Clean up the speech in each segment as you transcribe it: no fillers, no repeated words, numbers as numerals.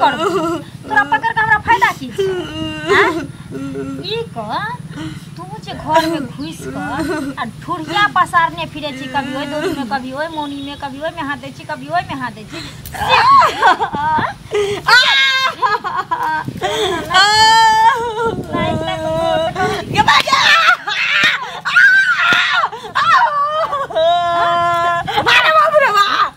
करबो? तोरा पकड़ के हमरा फायदा की छै? हां, ई कह तू जे घर में घुस कर आ ढुरिया पसारने फिरे छी, कभी ओइ दोरी में, कभी ओइ मौनी में, कभी ओइ में हाथ दै छी, कभी ओइ में हाथ दै छी। अरे बाप रे बाप,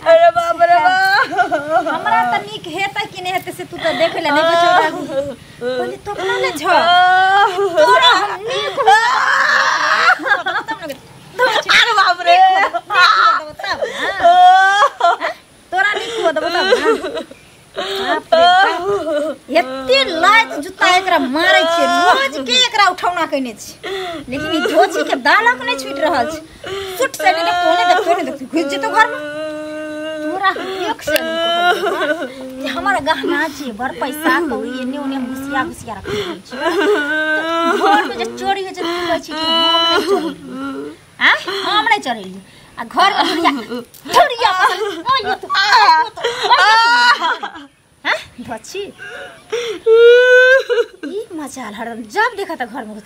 अरे बाप रे बाप, हमरा त नीक हेतै कि नहि हेतै से तू त देखे ले नहि बचौ। पहिले तो अपना ने छ तोरा हम नीक अरे बाप रे, तोरा नीक हो देबो तब ना। एते लात जुत्ता एकरा मारै छियै, रोज के एकरा उठौना कयने छी, लेकिन ई धोची के दालक नहि छूटि रहल छै। सुट से नहि देखतो, नहि देखतो, नहि देखतो, घुसि जेतौ घरमे। तोरा एक से जे हमर गहना जेवर पैसा कौड़ी एने ओने हम घुसिया घुसिया रखने छी। घरमे जे चोरी होइ छै तू कहै छी कि हम नहि चोरेलियै, आँ हम नहि चोरेलियै, आ घरमे ढुरिया ढुरिया हाँ धोची ई मचाल हरदम जब देखा त घर में घुस।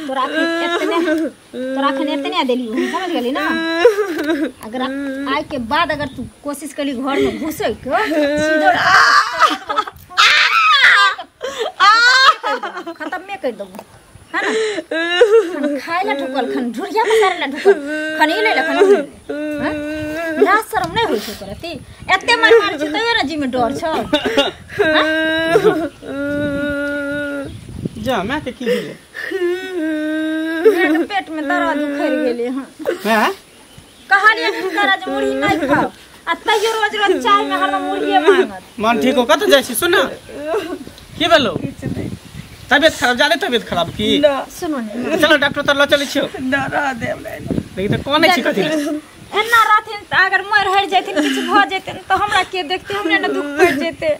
तोरा अखन एतने देली, समझ गेली ना? अगर आइ के बाद अगर तू कोशिश करी घर में घुसे के, सीधो खत्म में कर देबो, है ना? खन खाय ला ढुकल, खन ढुरिया पसारे ला ढुकल, खन ई ले ला, खन ऊ ले ला। लाज शरम नहि होइ छै तोरा? ती एते मार मार छै तैयो ना जी में डर छौ। जा माय के की भेलै? माय के पेट में दर्द उखड़ गेलै हन। माय कहलियै हुनकरा जे मुरही नहि खाउ, आ तैयो रोज रोज चाय में हरदम मुरहीए मांगत। मन ठीक हो? कतऽ जाइ छी? सुन ना, की भेलौ? तबियत खराब, ज्यादा तबियत खराब की? सुनो ने, चलो डॉक्टर तर ल चलै छियौ। ना रह देब नहीं। लेकिन तऽ कोने छी कथी? एना रहथिन तऽ अगर मरि हरि जैथिन, किछु भऽ जेतै तऽ हमरा के देखते? हमरा ने दुख पड़ि जेतै।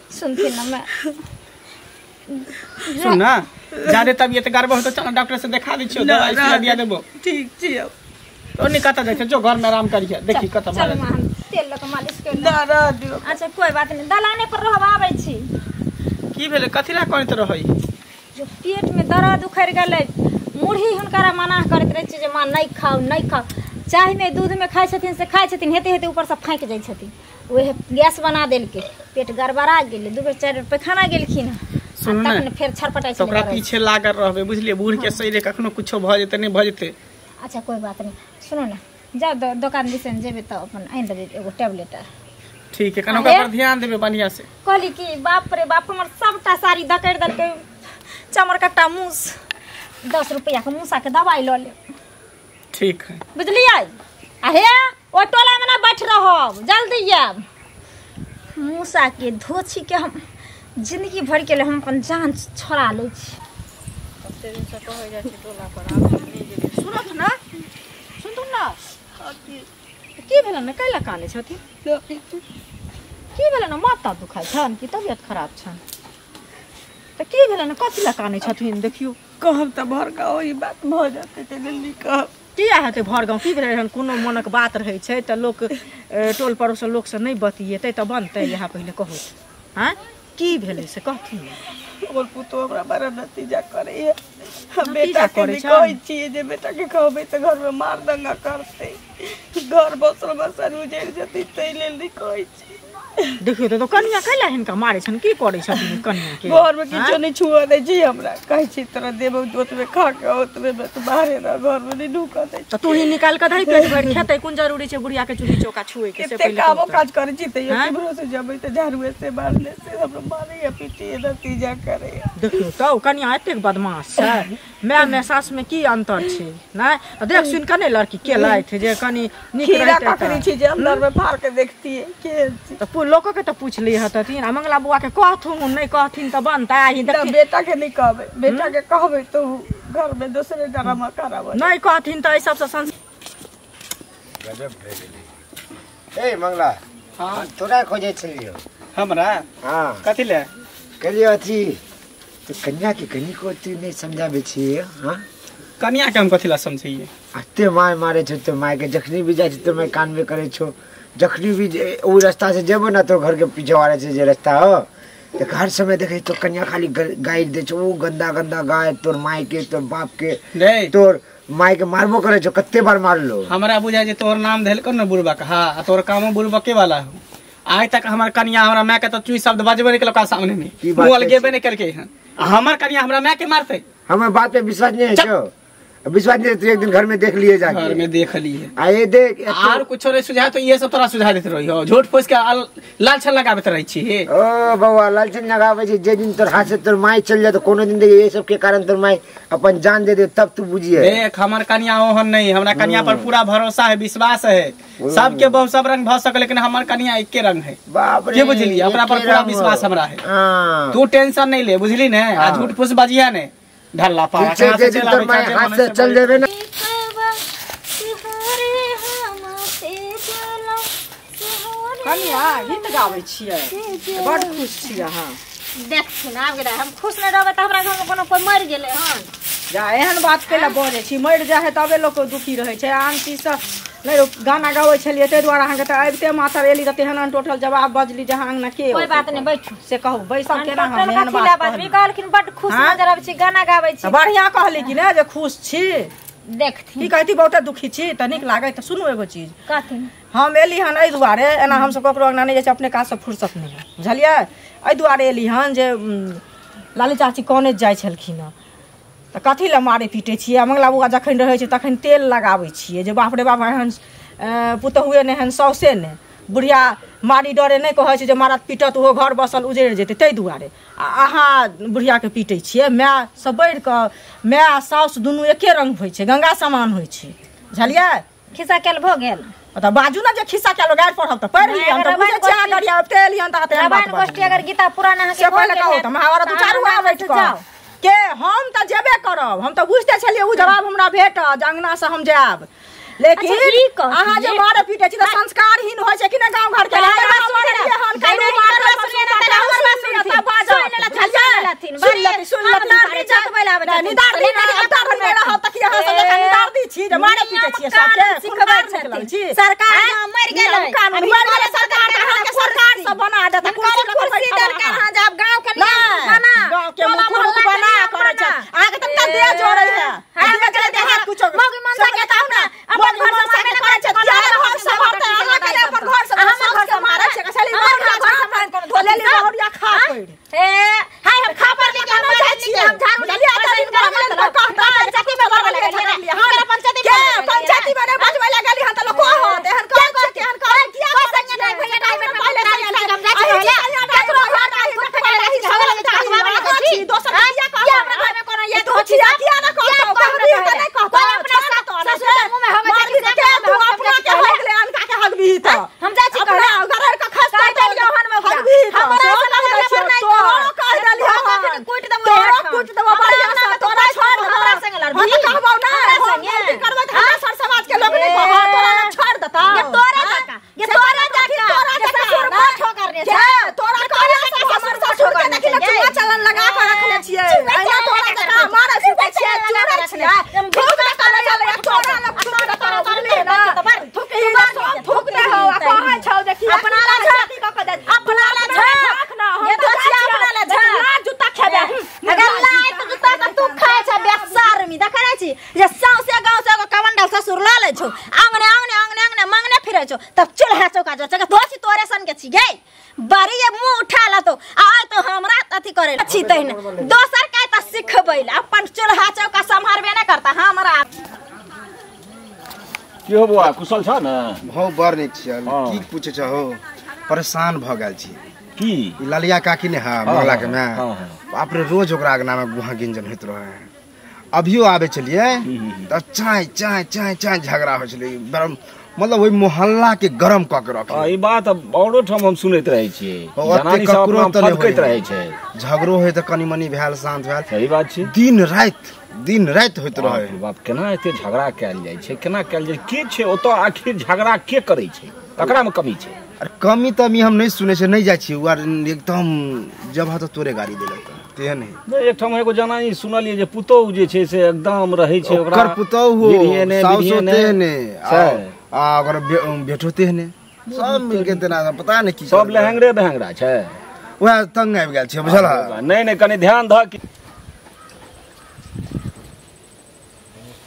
सुनथिन ना माय, सुन ना, ज्यादा तबियत गड़बड़ हो तऽ चलो डॉक्टर से देखा दै छियौ, दवाई सुइया दिया देबो। ठीक छियौ। तो नहीं कतऽ जाइ छै, जो घर में आराम करिहे, देखी कतऽ चल माँ, हम तेल लऽ कऽ मालिश कर ना रह दियौ। अच्छा कोई बात नहीं, दलाने पर रहब, आबै छी। की भेलै? कथी ला कहैत रहै? जो पेट में दर्द उखड़ि गेलै, मुरही हुनकरा मना करैत रहै छै जे माँ नहि खाउ नहि खाउ। चाय में दूध में खाइ छथिन से खाइ छथिन, हेते हेते ऊपर से फाँकि जाइ छथिन, ओहे गैस बना देलकै, पेट गड़बड़ा गेलै। 2 बेर 4 बेर पैखाना गेलखिन हँ, सुनू ने, तखन फेर छरपटाइ तऽ ओकरा छलै। पीछे लागल रहबै, बुझलियै? बूढ़ के शरीर कखनो कुछो भऽ जेतै, नहि भऽ जेतै। अच्छा कोई बात नहीं, सुनू ना, जाउ दोकान दिसन जेबै तऽ अपन आनि देबै एगो टैबलेट। ठीक है, कनो ओकरा पर ध्यान देबै बढ़िया से। कहली कि बाप रे बाप, हमर सबटा साड़ी दकड़ि देलकै चमरकट्टा मूस। 10 रुपया के मूसा के दवाई लऽ लेब। ठीक है, बुझलियै? आ हे ओ टोला में ना बैठ रहब, जल्दी आयब। मूसा के धोछी के हम जिंदगी भर के लिए हम अपन जान छोड़ा लै छी। सुनत ना, सुनतु ना, की भेलन ने? कैला कानै छथिन? की भेलन? माथा दुखाइ छनि कि तबियत खराब छनि? तऽ की भेलन? कथी लए कानै छथिन? देखियौ कहब तऽ भर गाँव ई बात भऽ जेतै, ताहि लेल नहि कहब। किया हेतै भर गाँव? की भेलै हन? कोनो मनक बात रहै छै तऽ लोक टोल पड़ोस लोकसँ नहि बतियेतै तऽ बनतै? इएह पहिले कहू, आँय की भेलै से कहथिन। हमर पुतोह हमरा बड़ा नतीजा करैया। हम नतीजा बेटा के करै नहि छनि? कहै छियै जे बेटा के कहबै तऽ घरमे मार दंगा करतै, घर बसल बसल उजड़ि जेतै, ताहि लेल नहि कहै छी। देखियौ तऽ कनिया कैला हिनका मारै छनि? की करै छथिन कनिया के? घरमे किछो नहि छुअ दै छी हमरा, कहै छी तोरा देबौ ओतबे खा के ओतबे तू बाहरे रह, घरमे नहि ढुकऽ दै छी। तऽ तू ही निकालि कऽ दही, पेट भरि खेतै, कोन जरूरी छै बुढ़िया के चूल्ही चौका छुए के? से कते पहिले कामो कहू तऽ। काज करै छी तैयो आँय? केम्हरो से जेबै तऽ झाड़ुए से बारने से हमरा मारैया पीटैया नतीजा करैया। देखियौ तऽ ओ कनिया एतेक बदमाश छै, माय में सास में की अंतर छै? नहि तऽ देख सुनि कऽ नहि लड़की केलथि जे कनि नीक खीरा रहितै ककड़ी छी जे अंदर में फाड़ के देखतियै केहन छी। तऽ लोको के तऽ पूछ ली हतथिन। आ मंगला बुआ के कहथुन, नहि कहथिन तऽ बनतै? आही ना, देखथिन। बेटा के नहि कहबै, बेटा के कहबै तऽ घर में दोसरे ड्रामा खराब। नहि कहथिन तऽ एहि सबसँ संस गजब भए गेलै। ए मंगला, हाँ तोरा खोजै छलियौ। हमरा? हाँ। कथी ले? कहलियौ अथी तो कन्या के कनिको तू नहि समझाबै छियै? हाँ, कनिया के हम कथि ला समझैए अते my मारे छौ तो my के जखनी भी जाइ छै तो my कान में करे छौ जखनी भी ओ रास्ता से जेबो ना तो घर के पीछे वाले से जे रास्ता हो तो हर समय देखे तो कन्या खाली गाइड दे छौ ओ गंदा गंदा गाय तोर my के तोर बाप के तोर my के मारबो करे छौ कते बार मारलो हमरा बुझाय जे तोर नाम धैल कर न बुढ़बा का हां तोर कामो बुढ़बा के वाला हो आइ तक हमर कन्या हमरा my के तो चुई शब्द बजबे नहीं केलका सामने में मुंह अलगेबे नहीं करके हन हमर कन्या हमरा my के मारते हमर बात पे विश्वास नहीं है छौ विश्वास नहीं तो एक दिन घर में देख लिए जाके घर में देख लिए आए देख और कुछो नहीं सुझाए तो ये सब तोरा सुझा देते रही हो झूठ फूस के लाल छल लगाबत रही छी ओ बौआ लाल छल लगाबै छी जे दिन तोर हाथ से तोर my चल जाए तो कोनो दिन देख ये सब के कारण तोर my अपन जान दे दे तब तू बुझिए देख हमर कन्या ओहन नहीं हमरा कन्या पर पूरा भरोसा है विश्वास है सबके बहु सब रंग भ सके लेकिन हमर कन्या एके रंग है बाप रे के बुझली अपना पर पूरा विश्वास हमरा है तू टेंशन नहीं ले बुझली ने आ झूठ फूस बजिया ने ढल्ला पारा से चल तोर my हाथ से चल जेबे ना कनिया गीत गाबै छियै बड खुश छी अहाँ देखथिन आब गेलै हम खुश नहि रहबै तऽ हमरा घरमे कोनो कोइ मरि गेलै हन जा एहन बात कैला बजै छी मरि जाइ है तबे लोक दुखी रहै छै आन चीजसँ नहि गाना गाबै छलियै ताहि दुआरे अहाँके तऽ अबिते मातर एली तऽ तेहन अनटोटल जवाब बजली जे अहाँ अङ्गना के कोइ बात नहि बैठू से कहू बैसल केना हम एहन बात कहलखिन बड खुश नजर आबै छी गाना गाबै छी बढ़िआँ कहली कि ने जे खुश छी देखथिन की कहती बहुते दुखी छी तऽ नीक लागै तऽ सुनू एगो चीज कथी हम एली हन एहि दुआरे एना हमसब ककरो अङ्गना नहि जाइ छी अपने काजसँ फुर्सत नहि है बुझलियै एहि दुआरे एली हन जे लाली चाची कॉलेज जाइ छलखिन हँ तऽ कथी लए मारै पीटै छियै मंगला बौआ जखन रहै छै तखन तेल लगाबै छियै जे बाप रे बाप एहन पुतहुए नहि एहन साउसे नहि बुढ़िया मारी डरे नहि कहै छै जे मारत पीटत ओहो घर बसल उजड़ि जेतै ताहि दुआरे आ अहाँ बुढ़ियाके पीटै छियै मायसँ बढ़ि कऽ माय आ साउस दुनू एके रङ्ग होइ छै गंगा समान होइ छै बुझलियै खिस्सा कयल भऽ गेल तऽ बाजू ने जे खिस्सा कयल गारि पढ़ब तऽ पढ़ि लिअ हम तऽ बुझै छियै अहाँ गारि आबिते एलियै तऽ एहन बात गोष्ठी अगर गीता पुराण अहाँके से पहिले कहू तऽ महाभारत उचारू आबै जाउ के हम तऽ जेबे करब हम तऽ बुझते छलियै ओ जवाब हमरा भेटत जे अङ्गनासँ हम जायब लेकिन अहाँ जे मारे पीटे छी तऽ संस्कारहीन होइ छै कि नहि गाँव घर के तब चूल्हा चौका जो धोसी तोरे सन के छी गे बड़ी ये मुंह उठा ला तो आ तो हमरा अथी करे छी तहिन दोसर के त सिखबै अपन चूल्हा चौका सम्हारबे ना करता हमरा की हो बुआ कुशल छ न भौ बड़ नीक छी की पूछे छ हो परेशान भ गेल छी की ललिया काकी ने हां मोहल्ला के में बाप रे रोज ओकरा अगना में गुहा गिंजन होइत रहे अभियो आबे छलियै त चाय चाय चाय चाय झगड़ा होइ छलै मतलब ओहि मोहल्ला के गरम क के रखे ई बात औरो ठाम हम सुनैत रहै छियै जनानी सब अपना फदकैत रहै छै झगड़ो होय त कनि मनि भेल शांत भेल सही बात छै दिन राति होइत रहे बाप केना एते झगड़ा कयल जाइ छै केना कयल जाइ के छै ओतऽ आखिर झगड़ा के करै छै ककरा में कमी छै अरे कमी तमी हम नहीं सुनै छै नहीं जाइ छियै उ एकदम जब ह त तोरे गाड़ी देलक तेहन है। नहि एकठाम एगो जनानी सुनलियै जे पुतोहु जे छै से एकदम रहै छै ओकरा ओकर पुतोहु साउसो तेहने आ ओकर बेटो तेहने सब मिलके तेना पता नहि की सब लहंगरे बहंगरा छै वएह तंग आबि गेल छै बुझल। नहि नहि कनि ध्यान धऽ कि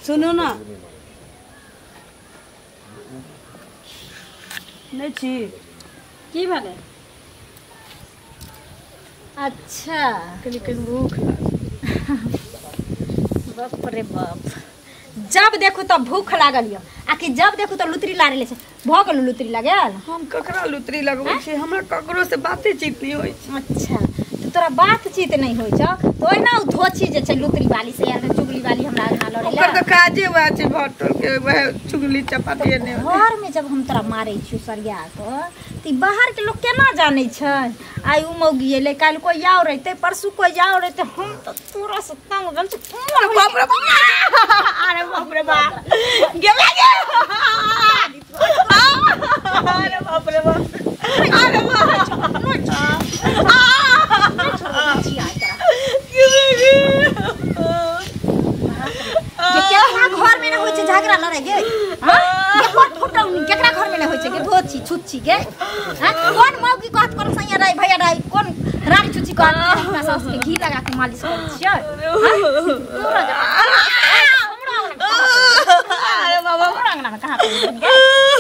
सुनू ना नहि छी की भेलै? अच्छा कनि कनि भूख लागल। बाप रे बाप जब देखू तब भूख लागल यऽ आ कि जब देखू तऽ लुतरी लागल छै भऽ गेल लुतरी लागल। हम ककरा लुतरी लगबै छी हमरा ककरो से बातेचीत नहि होइ छै। अच्छा तऽ तोरा बातचीत नहि होइ छौ तऽ ओहिना ओ धोछी जे छै लुतरी वाली से यार चुगली वाली हमरा अंगना लड़ै ओकर तऽ काजे वएह छै भटल के वएह चुगली चपाती ने। घर में जब हम तोरा मारै छियौ सरिया कऽ तऽ बाहर के लोग केना जानै छै आइ उ मौगी एलै काल्हि कोइ आओर अयतै परसू कोइ आओर अयतै हम तऽ तोरा से तंग भेल छी। बाप रे बाप अरे बाप रे बाप गेला गे अरे बाप रे बाप अरे बाप केकरा घर में न होइ छै झगड़ा लड़ाई गे हां के फुटौनी केकरा घर में न होइ छै के धोची छुच्ची गे हां कोन मौगी कहत कोन सैया राई भैया राई कोन रानी छुच्ची कहत अपना सास के घी लगा के मालिश करै छियै हां तोरा हमरा अरे बाबा हमरा अंगना में कहां गे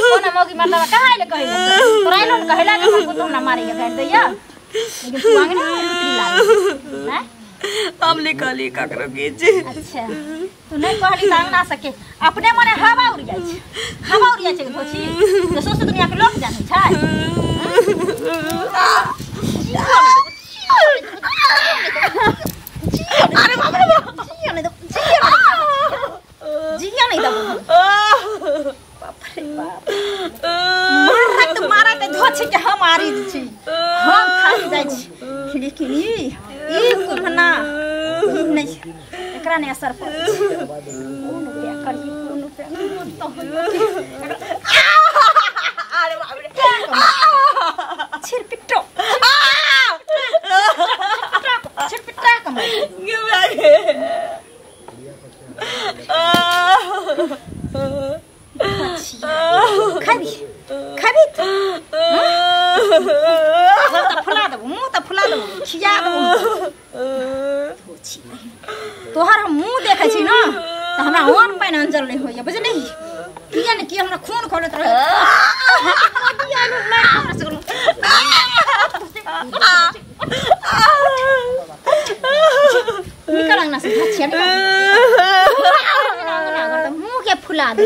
कोन मौगी मरलवा कहां आइले कहैला तोरा आइलो न कहैला के हम तो हमरा मारैया गारि दैया लेकिन तू अंगना में लुतरी लागल हैं हम नहीं कहली ककरो किछु। अच्छा तू नहीं कहली त अंगना सके अपने मने हवा उड़ जाइ छै हवा उड़ जाइ छै धोछी तऽ सौंसे दुनिया के लोक जानै छै। अरे बाप रे बाप जिया नहीं दो जिया नहीं दो बाप रे बाप मारत मारत धोछी के हम आरी छी हम थाकि जाइ छी लेकिन ई कुम्हना नहीं एकरा नहि असर पड़ै छै। कोन उपाय करी कोन उपाय तो अरे बाप रे छिरपिट्टो छिरपिट्टा कमाई गे खाबी खाबी तू फुला देबो मुँह तऽ फुला देबो खिया देबो तोहर हम मुँह देखै छी न तऽ हमरा अन्न पानि अंजल नहि होइया बुझलिही किया ने किया हमरा खून खौलैत रहै निकल अंगना से धचिया निकल मुँह के फुला दे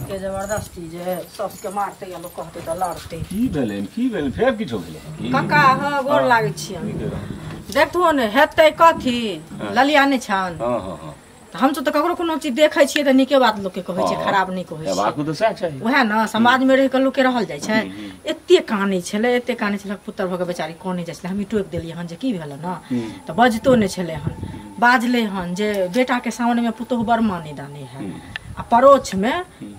के जबरदस्ती जे सस के मारते या लोग कहते त लड़ते की भेलै की भेलै फेर किछो भेलै काका हां गोर लागै छी देखथो ने हेतै कथी ललिया नहि छन। हां हां हां हम तो ककरो कोनो चीज देखै छियै त नीके बात लोक के कहै छै खराब नहि कहै छै बात तऽ सएह चाही वएह न समाज में रहि के लोक के रहल जाइ छै। एते कानै छलै एते कानै छलै पुत्र भऽ के बेचारी कानै जाइ छलै हम टोकि देलियै हन जे की भेल न तऽ बजतो नहि छलै हन बाजलै हन जे बेटा के सामने में पुतोहु बड़ माने दाने है आ परोक्ष में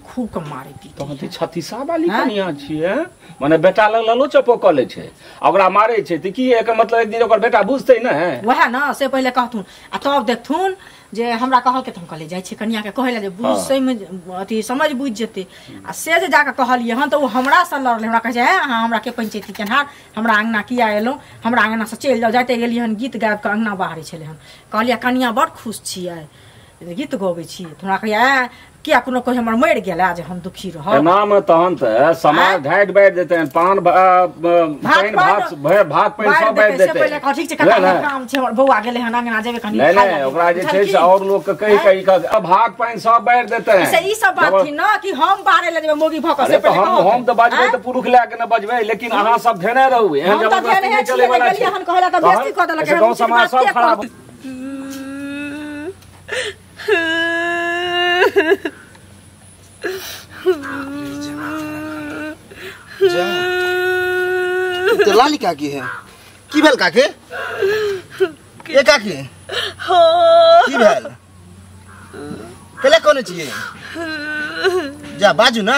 खूब के मारे पीटे। तहन तऽ छत्तीसा वाली कनिया छियै माने बेटा लग ललो चपो कऽ लै छै आ ओकरा मारे छै तऽ की एकर मतलब एक दिन ओकर बेटा बुझतै ने वएह न से पहिले कहथुन आ तब देखथुन जे हमरा कहलकै तऽ हम कहलियै जाइ छियै कनियाके कहै लए जे बुझ सहीमे अथी समझ बुझि जेतै आ से जे जाकऽ कहलियै हन तऽ ओ हमरासँ लड़लै हमरा कहै छै हे अहाँ हमरा के पंचैती केनहार हमरा अङ्गना किया एलहुँ हमरा अङ्गनासँ चलि जाउ जाइते गेलियै हन गीत गाबि कऽ अङ्गना बाहरै छलै हन कहलियै कनिया बड़ खुश छियै गीत गबै छी तऽ हमरा कहैया किया कोनो कोई हमर मरि गेला जे हम दुखी रहब एनामे तहन तऽ समाज ढाटि बारि देतै पान पानि भात भात पानि सब बारि देतै। पहिले कह ठीक छै कका काम छै हमर बौआ गेलै हन अंगना जेबै कनि नहीं नहीं ओकरा जे छै से और लोग के कहि कहि के भात पानि सब बारि देतै से ई सब बात थी न कि हम बाहरे ले जेबै मोगी भऽ कऽ से पहिले हम तऽ बजबै तऽ पुरुख लए के न बजबै लेकिन अहाँ सब धेने रहू एहन जबरदस्ती नहि चलै वाला छै। हन कहला तऽ बेइज्जती कऽ देलक गाँव समाज सब खराब। तो लाली काकी है की भेल काकी ए काकी की भेल पहले कौन छियै जा बाजू ना।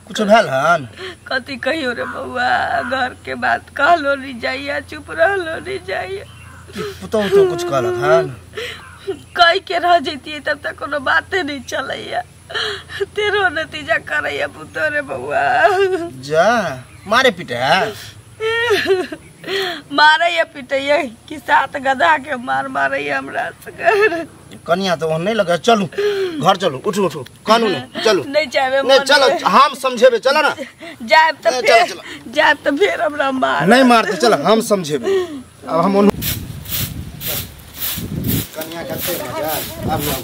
कुछ भेल हन? कथी कहियो रे बउआ, घर के बात कहलो नहीं जाइया, चुप रहलो नहीं जाइया। पुतहु तो कुछ कहलक हन? कह के रह जैतियै तब तक कोनो बाते नहीं चलैया, तेरो नतीजा करैया पुतहु रे बउआ। जा मारे पीटे है? मारैया पिटैया कि सात गधा के मार मारैया हमरा सकर। कनिया तो ओहन नहीं लगे। चलू घर चलू, उठू उठू, कानू नहीं, चलू नहीं जाबे, नहीं चलो हम समझेबे, चलो ना। जाब त फिर, जाब त फिर हमरा मार नहीं मारते, चलो हम समझेबे। अब हम कनिया कते मजा अब ना।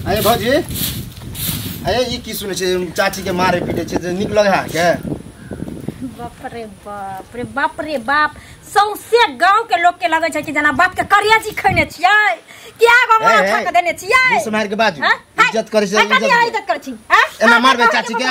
अरे भौजी, अरे ई की सुनै छै चाची के मारे पीटे छै जे नीक लगे है के? बाप रे बाप रे बाप रे बाप, सौंसे गांव के लोग के लगे छै कि जना बाप के करिया जी खैने छियै, क्या गो माथा ठक देने छियै। मुंह मार के बाजू, इज्जत करै छै, इज्जत करै छी। हां एना मारबे चाची के?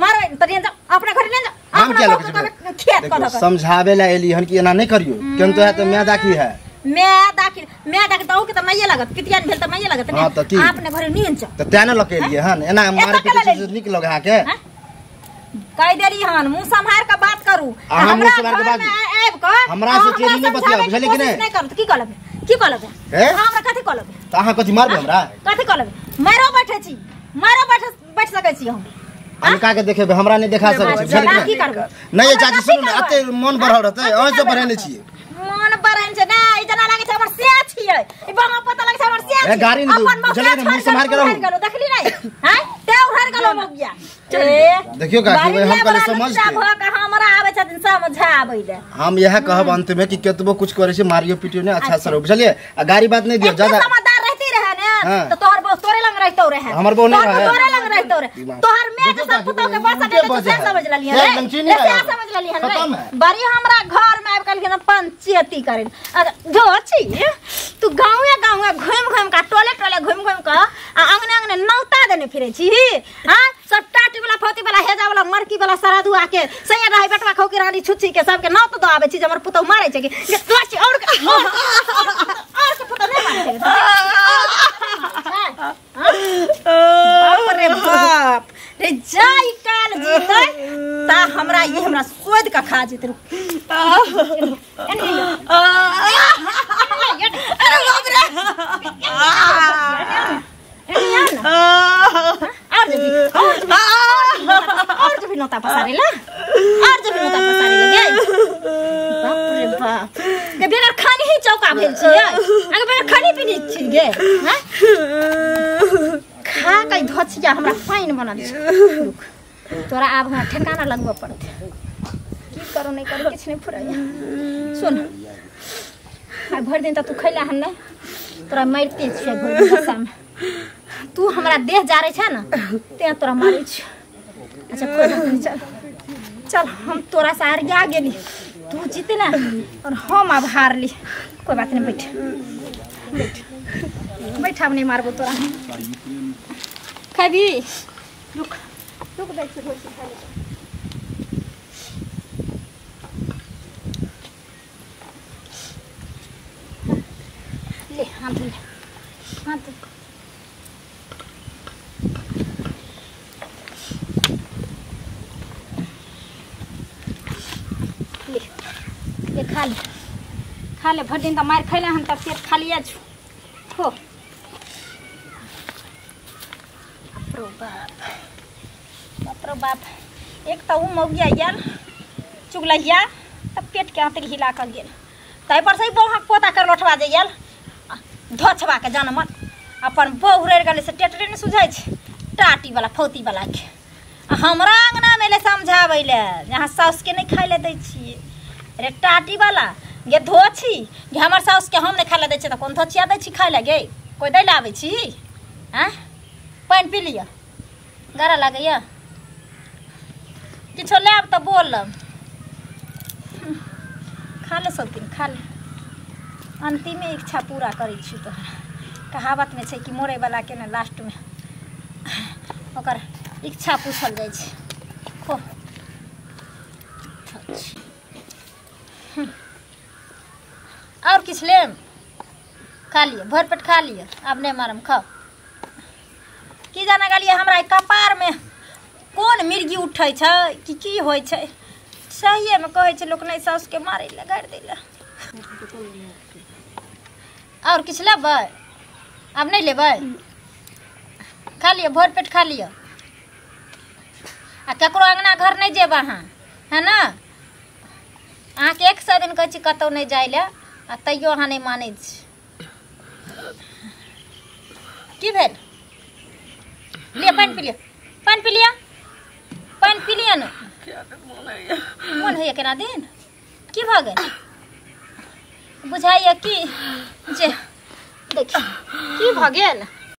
मारबे त ले जा, अपना घर ले जा। हम क्या लगे छै खेत कह दक समझाबे ला एली हन कि एना नहीं करियो, केन तो है त मैं दाखी है, मैं दाखी मैं दाखी त के त माइए लागत, पितियान भेल त माइए लागत ने। अपने घर नियन छ त तें न लके एलियै हन, एना मारे पीटे छै नीक लगे है के? कह देली हन मुंह संभार के बात करू, हमरा मुंह संभार के बात आब के हमरा से चेरी नहीं बतिया, बुझलिए कि नहीं? नहीं करू त की कहलबे, की कहलबे हमरा, कथि कहलबे? त अहाँ कथि मारबे हमरा? कथि कहलबे? मारो बैठे छी, मारो बैठे बैठ सकै छी हम। अनका के देखेबे, हमरा नहीं देखा सकै छी, बुझलिए की करबे? नहीं चाची सुनू ने, एते मन बढ़ल रहतै, अहाँ से बढ़ेने छियै। मन बढ़ेने छै नै, ई जना लागै छै हमर से छियै, ई बामा पता लागै छै हमर से ए गाड़ी नहीं बुझलिए ने, मुंह संभार के रहू। देखली नै? हां ते उहर गेलो मगिया। देखियो काकी भाई, हम कहले समझ के हमरा आबै छथिन समझाबै ले। हम यह कहब अंत में कि केतबो कुछ करे छै मारियो पिटियो ने, अच्छा सर बुझलिए। आ गाड़ी बात नहीं दियो, ज्यादा समझदार रहती रहे ने त तोहर बो तोरे लंग रहतो रहे, हमर बो नहीं रहे, तोरे लंग रहतो रहे, तोहर मैं के सब पुतौ के बस के तो से समझ ललिए रे, से समझ ललिए रे। बड़ी हमरा घर में आबि कहलखिन पंचायती करे जो छी तू गांवे गांवे घुम घुम का टोले टोले घुम घुम का आ अंगने अंगने नौता देने फिरे छी। हां सब टाटी वाला फौती वाला हेजा वाला मरकी वाला सरादू आके सैया रहे बेटवा खौ के रानी छुच्छी के सबके नौत दो आबै छी जे हमर पुतौ मारै छै के तो छी और और के पुतौ नहीं मारै छै। बाप रे बाप रे, जाई काल जीतै ता हमरा ई हमरा सोद के खा जेतै। अरे बाप रे, और जबी और जबी नोता पसारे ला, और जबी नोता पसारे ले गे। बाप रे बाप के बेगर खानी ही चौका भेल छियै, अगे बेगर खानी पीनी छी गे। हां खा के धोछिया हमरा पानि बनल छै। रुक तोरा आब हमरा ठेकाना लगबऽ पड़तै, की करू नहीं करू किछु नहीं फुराइया। सुन आइ भरि दिन त तू खैला हन नहीं, तोरा मारिते छियै भरि दिन गुस्सामे। तू हमरा देह जारै छै ने तें तोरा मारै छियै। अच्छा कोई बात नहीं, चल चल हम तोरा से हारिया गेली, तू जीतला और हम आब हारली, कोई बात नहीं, बैठ बैठ बैठ, आब नहीं मारबो तोरा। खाबी? रुक रुक दै छी रोटी खा ले। ले हाथ ले, हाथ ले, ले खा ले, खा ले। भरि दिन त मारि खैला हन त पेट खालिए छु। खो बाप बाप रो बाप, एक त उ मौगिया आयल चुगलैया त पेट के आंतरि हिला क गेल, ताहि पर से बौहक पोता कर लोठवा जे आयल धोछवा के जानमन अपन बहु रहि गेलै से टेटरे ने सुझै छै टाटी वाला फौती वाला के। आ हमरा अंगना में ले समझाबै ले अहाँ साउस के नहीं खाइ ले दै छियै। रे टाटी वाला गे धोछी गे, हमर साउस के हम नहीं खाइ ले दै छियै त कोन धोछिया दै छी खाइ ले गे? कोइ दै ले आबै छी? आँय पानि पी लिअ, गरा लागैया किछो लेब त बोलब। खा ले सब दिन खा ले, अंतिमे इच्छा पूरा करै छी तोहरा। कहावत में छै कि मरै वाला के ने लास्ट में ओकर इच्छा पूछल जाइ छै। खो और किछु लेब? खा लिअ, भरि पेट खा लिअ, आब नहि मारम, खाओ। की जाना गेलियै हमरा कपार में कोन उठै छै कि की होइ छै। सहिए में कहै छै लोक नहीं सास के मारे ला गारि दै ला। और किछु लेबै? आब नहीं लेबै? खा लिअ, भरि पेट खा लिअ। आ ककरो अंगना घर नहीं जेब अहाँ, है ना? अहाँके 100 दिन कहै छी कतहु नहीं जाय लए, आ तैयो अहाँ नहीं मानै छी। की भेल? लिअ पानि पी लिअ, पानि पी लिअ, पानि पी लिअ ने। मोन होइए केना दिन? की भऽ गेल? बुझाइए कि जे देखी की भऽ गेल?